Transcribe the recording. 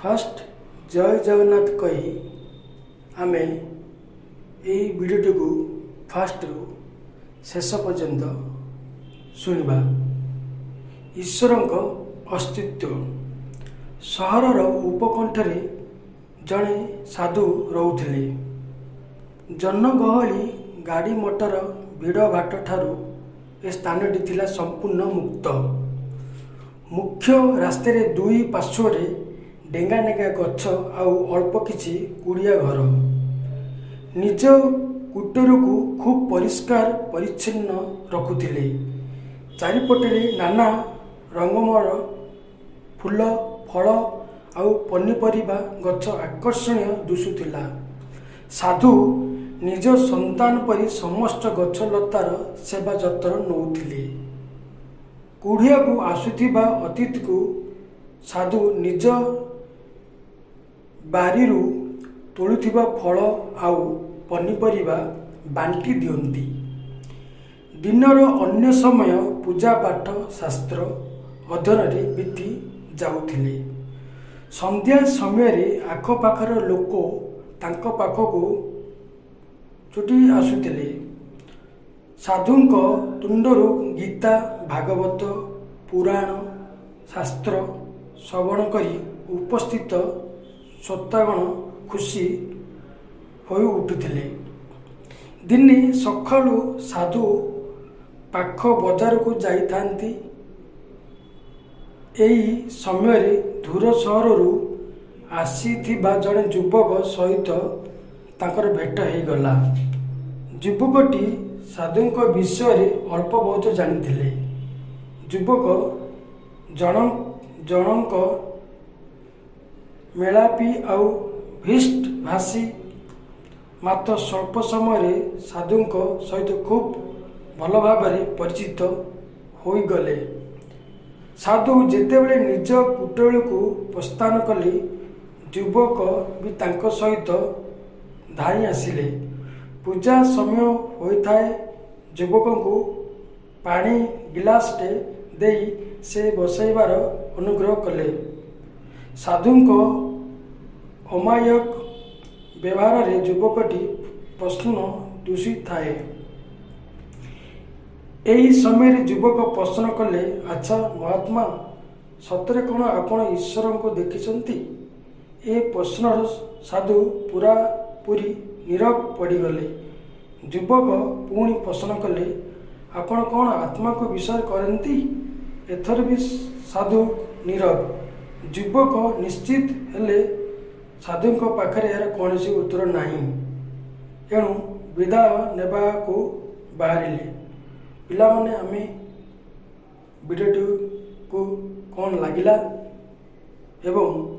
First ଜୟ ଜଗନ୍ନାଥ କହି ଆମେ ଏଇ ଭିଡ଼ିଓଟିକୁ ଫାଷ୍ଟରୁ ଶେଷ ପର୍ଯ୍ୟନ୍ତ ଶୁଣିବା। ଈଶ୍ୱରଙ୍କ ଅସ୍ତିତ୍ୱ। ସହରର ଉପକଣ୍ଠରେ ଜଣେ ସାଧୁ ରହୁଥିଲେ। ଜନଗହଳି, ଗାଡ଼ି ମଟର, ଭିଡ଼ ଭାଟ ଠାରୁ ଏ ସ୍ଥାନଟି ଥିଲା ସମ୍ପୂର୍ଣ୍ଣ ମୁକ୍ତ। ମୁଖ୍ୟ ରାସ୍ତାରେ ଦୁଇ ପାର୍ଶ୍ୱରେ ଡେଙ୍ଗା ଡେଙ୍ଗା ଗଛ ଆଉ ଅଳ୍ପ କିଛି କୁଡ଼ିଆ ଘର। ନିଜ କୁଟୀରକୁ ଖୁବ୍ ପରିଷ୍କାର ପରିଚ୍ଛନ୍ନ ରଖୁଥିଲେ। ଚାରିପଟରେ ନାନା ରଙ୍ଗମୟ ଫୁଲ, ଫଳ ଆଉ ପନିପରିବା ଗଛ ଆକର୍ଷଣୀୟ ଦିଶୁଥିଲା। ସାଧୁ ନିଜ ସନ୍ତାନ ପରି ସମସ୍ତ ଗଛଲତାର ସେବା ଯତ୍ନ ନେଉଥିଲେ। କୁଡ଼ିଆକୁ ଆସୁଥିବା ଅତିଥିକୁ ସାଧୁ ନିଜ ବାରିରୁ ତୋଳୁଥିବା ଫଳ ଆଉ ପନିପରିବା ବାଣ୍ଟି ଦିଅନ୍ତି। ଦିନର ଅନ୍ୟ ସମୟ ପୂଜା ପାଠ, ଶାସ୍ତ୍ର ଅଧ୍ୟୟନରେ ବିତି ଯାଉଥିଲେ। ସନ୍ଧ୍ୟା ସମୟରେ ଆଖପାଖର ଲୋକ ତାଙ୍କ ପାଖକୁ ଛୁଟି ଆସୁଥିଲେ। ସାଧୁଙ୍କ ତୁଣ୍ଡରୁ ଗୀତା, ଭାଗବତ, ପୁରାଣ, ଶାସ୍ତ୍ର ଶ୍ରବଣ କରି ଉପସ୍ଥିତ ଶ୍ରୋତାଗଣ ଖୁସି ହୋଇ ଉଠୁଥିଲେ। ଦିନେ ସକାଳୁ ସାଧୁ ପାଖ ବଜାରକୁ ଯାଇଥାନ୍ତି। ଏହି ସମୟରେ ଦୂର ସହରରୁ ଆସିଥିବା ଜଣେ ଯୁବକ ସହିତ ତାଙ୍କର ଭେଟ ହେଇଗଲା। ଯୁବକଟି ସାଧୁଙ୍କ ବିଷୟରେ ଅଳ୍ପ ବହୁତ ଜାଣିଥିଲେ। ଯୁବକ ଜଣଙ୍କ ମେଳାପି ଆଉ ହୃଷ୍ଟଭାଷୀ, ମାତ୍ର ସ୍ୱଳ୍ପ ସମୟରେ ସାଧୁଙ୍କ ସହିତ ଖୁବ୍ ଭଲ ଭାବରେ ପରିଚିତ ହୋଇଗଲେ। ସାଧୁ ଯେତେବେଳେ ନିଜ କୁଟୀରକୁ ପ୍ରସ୍ଥାନ କଲେ, ଯୁବକ ବି ତାଙ୍କ ସହିତ ଧାଇଁ ଆସିଲେ। ପୂଜା ସମୟ ହୋଇଥାଏ। ଯୁବକଙ୍କୁ ପାଣି ଗିଲାସଟେ ଦେଇ ସେ ବସାଇବାର ଅନୁଗ୍ରହ କଲେ। ସାଧୁଙ୍କ ଅମାୟିକ ବ୍ୟବହାରରେ ଯୁବକଟି ପ୍ରସନ୍ନ ଦିଶୁଥାଏ। ଏହି ସମୟରେ ଯୁବକ ପ୍ରଶ୍ନ କଲେ, "ଆଚ୍ଛା ମହାତ୍ମା, ସତରେ କ'ଣ ଆପଣ ଈଶ୍ୱରଙ୍କୁ ଦେଖିଛନ୍ତି?" ଏ ପ୍ରଶ୍ନର ସାଧୁ ପୂରାପୂରି ନୀରବ ପଡ଼ିଗଲେ। ଯୁବକ ପୁଣି ପ୍ରଶ୍ନ କଲେ, "ଆପଣ କ'ଣ ଆତ୍ମାକୁ ବିଶ୍ୱାସ କରନ୍ତି?" ଏଥର ବି ସାଧୁ ନୀରବ। ଯୁବକ ନିଶ୍ଚିତ ହେଲେ, ସାଧୁଙ୍କ ପାଖରେ ଏହାର କୌଣସି ଉତ୍ତର ନାହିଁ। ଏଣୁ ବିଦାୟ ନେବାକୁ ବାହାରିଲେ। ପିଲାମାନେ, ଆମେ ଭିଡ଼ିଓଟିକୁ କ'ଣ ଲାଗିଲା ଏବଂ